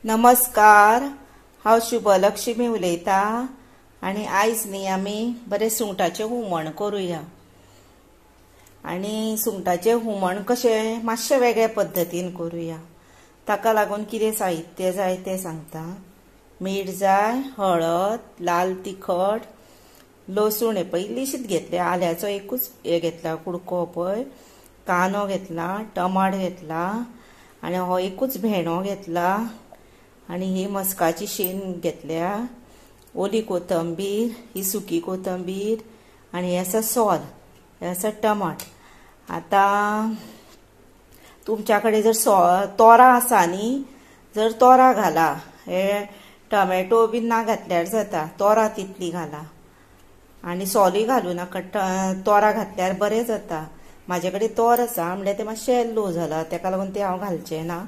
नमस्कार, हांव शुभलक्ष्मी उलयता आनी आयज न्ही आमी बरें सुंगटाचें हुमण करुया। आनी सुंगटाचें हुमण कशें मातशें वेगळे पद्दतीन करुया। ताका लागून कितें साहित्य जाय तें सांगता। मीठ जाय, हळद, लाल तिखट, लसूण हें पळय इल्लीशीच घेतलें, आल्याचो एकूच हें घेतला कुडको पळय, कांदो घेतला, टमाट घेतला आनी हो एकूच भेंडो घेतला आनी ही मस्काची शेण घेतल्या, ओली कोथंबीर, ही सुकी कोथंबीर आनी हे आसा सोल, हे आसा टमाट। आतां तुमच्या कडेन जर तोरां आसा न्ही, जर तोरां घाला, हे टोमॅटो बी ना घातल्यार जाता, तोरां तितली घाला आनी सोलूय घालूं नाका, तोरां घातल्यार बरें जाता। म्हाजे कडेन तोर आसा म्हणल्यार तें मातशें येल्लो जाला, तेका लागून तें हांव घालचें ना,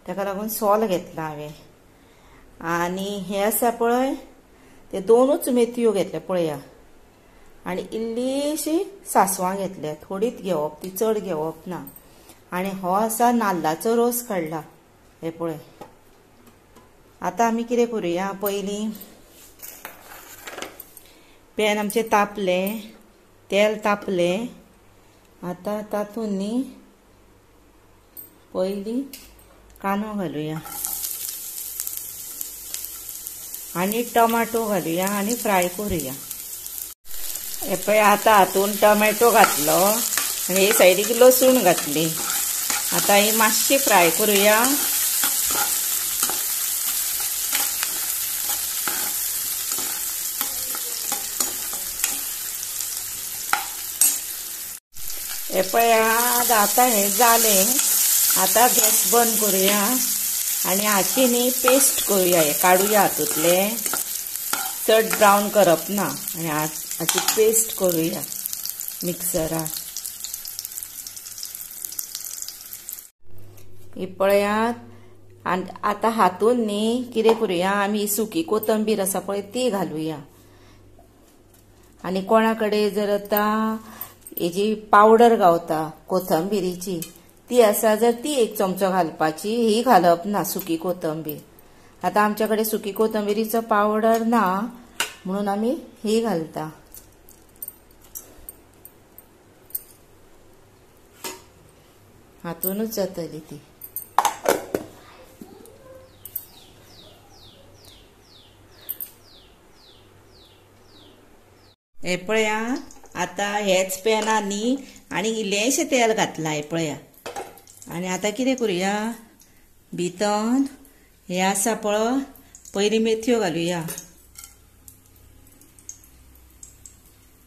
तेका लागून सोल घेतला हांवें। आनी हे आसा पळय ते दोनूच मेथयो घेतले पळया, आनी इल्लीशी सासवां घेतल्या, थोडीच घेवप, ती चड घेवप ना। आनी हो आसा नाल्लाचो रोस काडला हे पळय। आतां आमी कितें करुया, पयलीं पॅन आमचें तापलें, तेल तापलें, आतां तातूंत न्ही पयलीं कांदो घालुया आनी टमाटो घालुया आनी फ्राय करुया। हे पळय आतां हातून टोमॅटो घातलो आनी हे सायडीक लसूण घातली, आतां ही मातशी फ्राय करुया। हे पळय आतां हें जालें, आतां गॅस बंद करुया आनी हाची न्ही पेस्ट करुया, हे काडुया हातूंतलें, चड ब्रावन करप ना, आनी हाची पेस्ट करुया मिक्सरार। ही पळयात आनी आतां हातूंत न्ही कितें करुया, आमी सुकी कोथंबीर आसा पळय ती घालुया। आनी कोणा कडेन जर आतां हेजी पावडर गावता कोथंबिरीची ती आसा जर ती एक चमचो घालपाची, ही घालप ना सुकी कोथंबीर। आतां आमच्या कडेन सुकी कोथंबिरीचो पावडर ना म्हणून आमी ही घालता। हातूनच जातली ती। हे पळया आतां हेच पॅनान न्ही आनी इल्लेंशें तेल घातलां हे पळया। आनी आतां कितें करुया, भितर हें आसा पळय पयलीं मेथयो घालुया,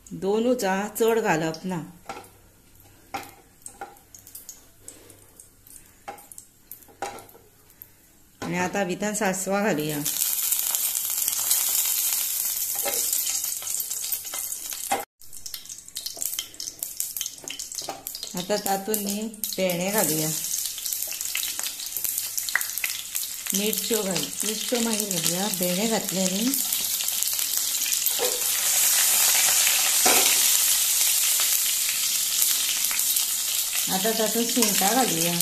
दोनूच आं, चड घालप ना। आनी आतां भितर सासवां घालुया। आतां तातूंत न्ही भेंडे घालुया, मिरच्यो घाल, मिरच्यो मागीर घालुया, भेंडे घातले न्ही। आतां तातूंत सुंगटां घालुया।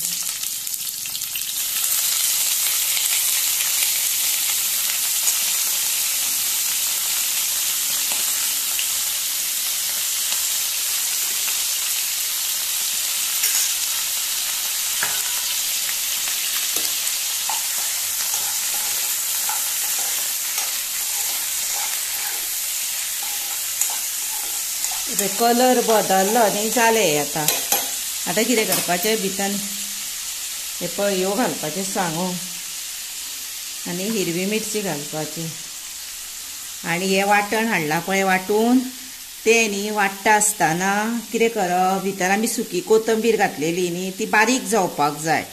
कलर बदललो न्ही जालें। आतां आतां कितें करपाचें, भितर हे पळय ह्यो घालपाच्यो सांगो आनी हिरवी मिरची घालपाची। आनी हें वांटण हाडलां पळय वांटून, तें न्ही वांट्टा आसतना कितें करप, भितर आमी सुकी कोथंबीर घातलेली न्ही ती बारीक जावपाक जाय,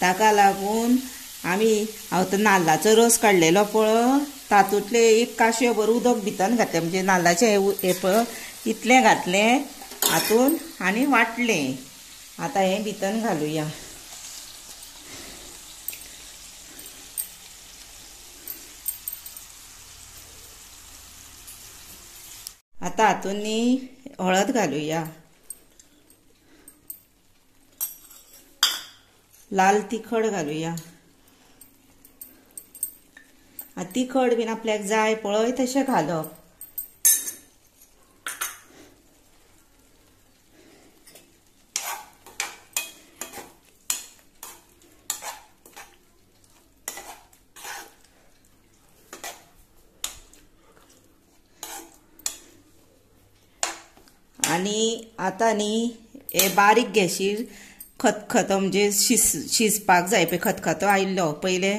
ताका लागून आमी हांव तो नाल्लाचो रोस काडलेलो पळय तातूंतलें एक काशयो भर उदक भितर घातलें, म्हणजे नाल्लाचें हें पळय इतलें घातलें हातून आनी वांटलें। आतां हें भितर घालुया। आतां हातून न्ही हळद घालुया, लाल तिखट घालुया। तिखट बीन आपल्याक जाय पळय तशें घालप। आनी आतां न्ही हे बारीक गॅशीर खतखतो म्हणजे शिजपाक जाय पळय, खतखतो आयिल्लो पयले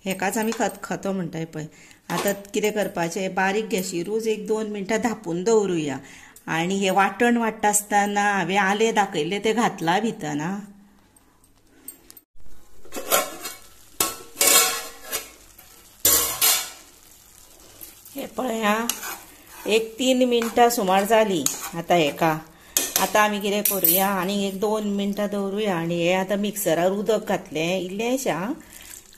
हेकाच आमी खतखतो म्हणटाय पळय। आतां कितें करपाचें, बारीक गॅशीरूच 1-2 मिनटां धांपून दवरुया। आनी हे वांटण वांट्टा आसतना हांवें आलें दाखयल्लें तें घातलां भितर। हे पळय 1-3 मिनटां सुमार जाली आतां हेका। आतां आमी कितें करुया, आनी 1-2 मिनटां दवरुया। आनी हे आतां मिक्सरार उदक घातलें इल्लेंशें,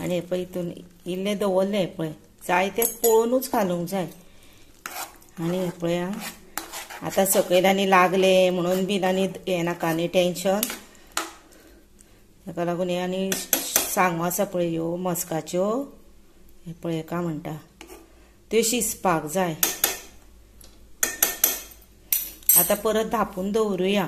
आनी हे पळय हितून इल्लें दवरलें पळय, जाय तें पळोवनूच घालूंक जाय। आनी हे पळय आतां सकयल आनी लागलें म्हणून बीन आनी हें नाका न्ही टेंशन, ताका लागून हे आनी सांगो आसा पळय ह्यो मस्काच्यो, हे पळय हेका म्हणटा त्यो शिजपाक जाय। आतां परत धांपून दवरुया।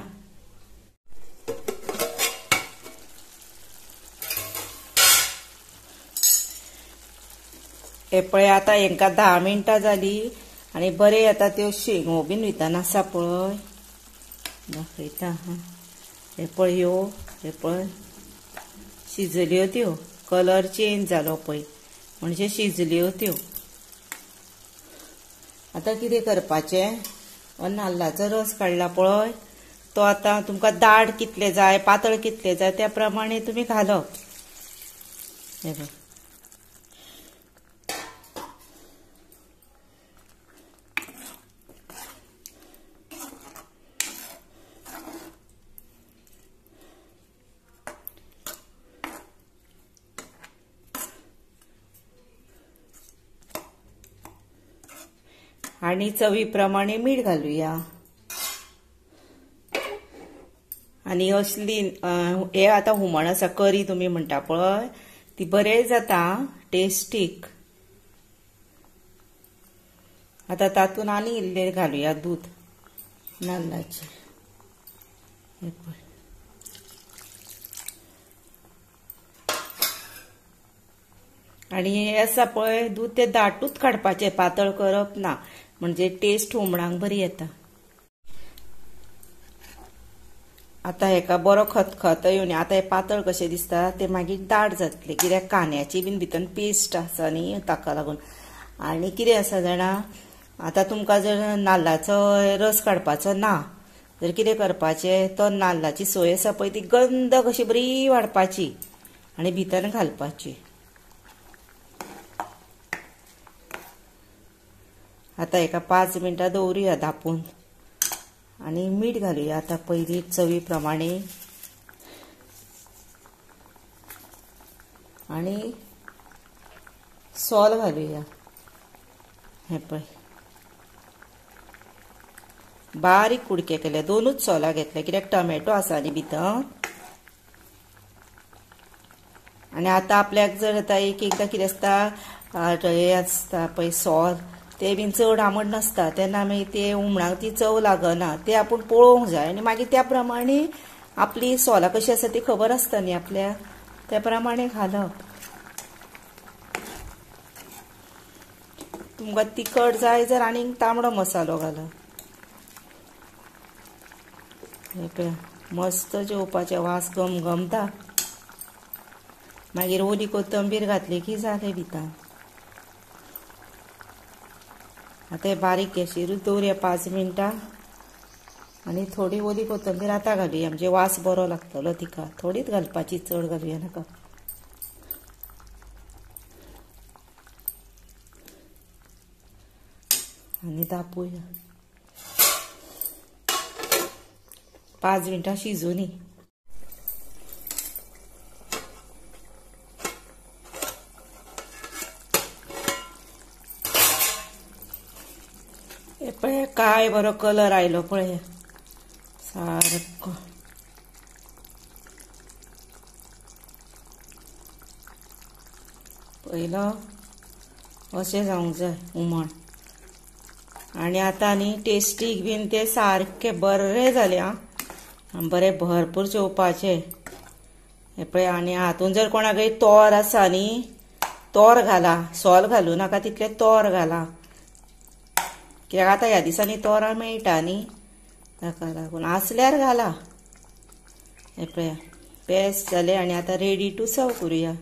हे पळय आतां हेंकां 10 मिनटां जाली आनी बरें आतां त्यो शेंगो बीन भितर आसा पळय, दाखयता। हे पळय ह्यो, हे पळय शिजल्यो त्यो, कलर चेंज जालो पळय, म्हणजे शिजल्यो त्यो। आतां कितें करपाचें, नाल्लाचो रस काडला पळय तो आतां तुमकां दाट कितले जाय पातळ कितले जाय त्या प्रमाणे तुमी घालप। हे पळय आनी चवी प्रमाणे मीठ घालुया। आनी असली हे आतां हुमण आसा करी तुमी म्हणटा पळय ती बरें जाता टेस्टीक। आतां तातूंत आनी इल्लें घालुया दूद नाल्लाचें। हे पळय आनी हे आसा पळय दूद तें दाटूच काडपाचें, पातळ करप ना, म्हणजे टेस्ट हुमणाक बरी येता। आतां हेका बरो खतखतो येवन आतां हे पातळ कशें दिसता ते मागीर दाट जातले, कित्याक कांद्याची बीन भितर पेस्ट आसा न्ही ताका लागून। आनी कितें आसा जाणा, आतां तुमकां जर नाल्लाचो रस काडपाचो ना जर कितें करपाचें, तो नाल्लाची सोय आसा पळय ती गंद कशी बरी वाडपाची आनी भितर घालपाची। आतां हेका 5 मिनटां दवरुया धांपून आनी मीठ घालुया आतां पयलीं चवी प्रमाणे आनी सोल घालुया। हे पळय बारीक कुडके केले, 2 सोलां घेतले कित्याक टोमॅटो आसा न्ही भितर। आनी आतां आपल्याक जर आतां एक एकदां कितें आसता हें आसता पळय सोल ते बीन चड आंबट नासता, तेन्ना मागीर ते हुमणाक ती चव लागना, ते आपूण पळोवंक जाय आनी मागीर त्या प्रमाणे आपली सोलां कशी आसा ती खबर आसता न्ही आपल्याक, त्या प्रमाणे घालप। तुमकां तिखट जाय जर आनीक तांबडो मसालो घालप। हे पळय मस्त जेवपाचें वास घमघमता। मागीर ओली कोथंबीर घातली की जालें भितर। आतां बारीक गॅशीरूच दवरुया 5 मिनटां आनी थोडी ओली कोथंबीर आतां घालुया, म्हणजे वास बरो लागतलो तिका। थोडीच घालपाची, चड घालुया नाका। आनी तापोवया 5 मिनटां शिजोवनी। हे पळय काय बरो कलर आयलो पळय सारको. पयलो अशें जावंक जाय हुमण. आनी आतां न्ही टेस्टीक बीन ते सारके बरें जाले आं, बरें भरपूर जेवपाचें. हे पळय आनी हातून जर कोणाकय तोर आसा न्ही तोर घाला, सोल घालूं नाका, तितलें तोर घाला, कित्याक आतां ह्या दिसांनी तोरां मेळटा न्ही, ताका लागून आसल्यार घाला. हे पळय बेस्ट जालें आनी आतां रेडी टू सर्व करुया.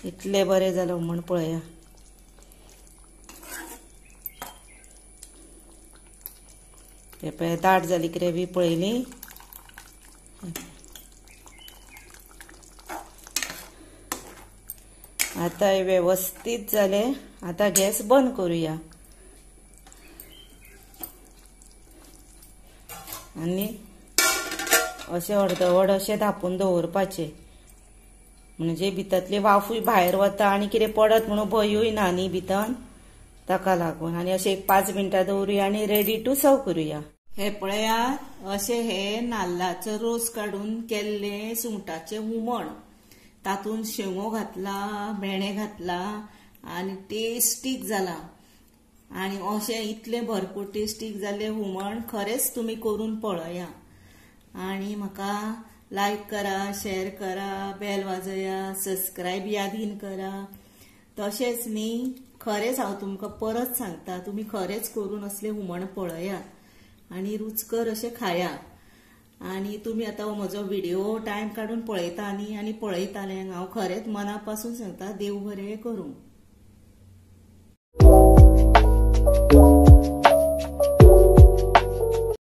इतलें बरें जालें हुमण पळया. हे पळय दाट जाली ग्रेवी पळयली. आतां हे वेवस्थीत जालें. आतां गॅस बंद करुया आनी अशें अर्दवट अशें धांपून दवरपाचें, म्हणजे भितरली वाफूय भायर वता आनी कितें पडत म्हणून भंयूय ना न्ही भितर, ताका लागून. आनी अशें एक 5 मिनटां दवरुया आनी रेडी टू सर्व करुया. हे पळयात अशें हे नाल्लाचो रोस काडून केल्लें सुंगटाचें हुमण, तातूंत शेंगो घातला, भेंडे घातला आनी टेस्टीक जाला. आनी अशें इतलें भरपूर टेस्टीक जालें हुमण, खरेंच तुमी करून पळया. आनी म्हाका लायक करा, शेअर करा, बेल वाजया, सबस्क्रायब यादीन करा. तशेंच न्ही खरेंच हांव तुमकां परत सांगता, तुमी खरेंच करून असलें हुमण पळयात आनी रुचकर अशें खाया. आनी तुमी आतां हो म्हजो व्हिडिओ टायम काडून पळयता न्ही, आनी पळयताले हांव खरेंच मना पासून सांगता, देव बरें करूं.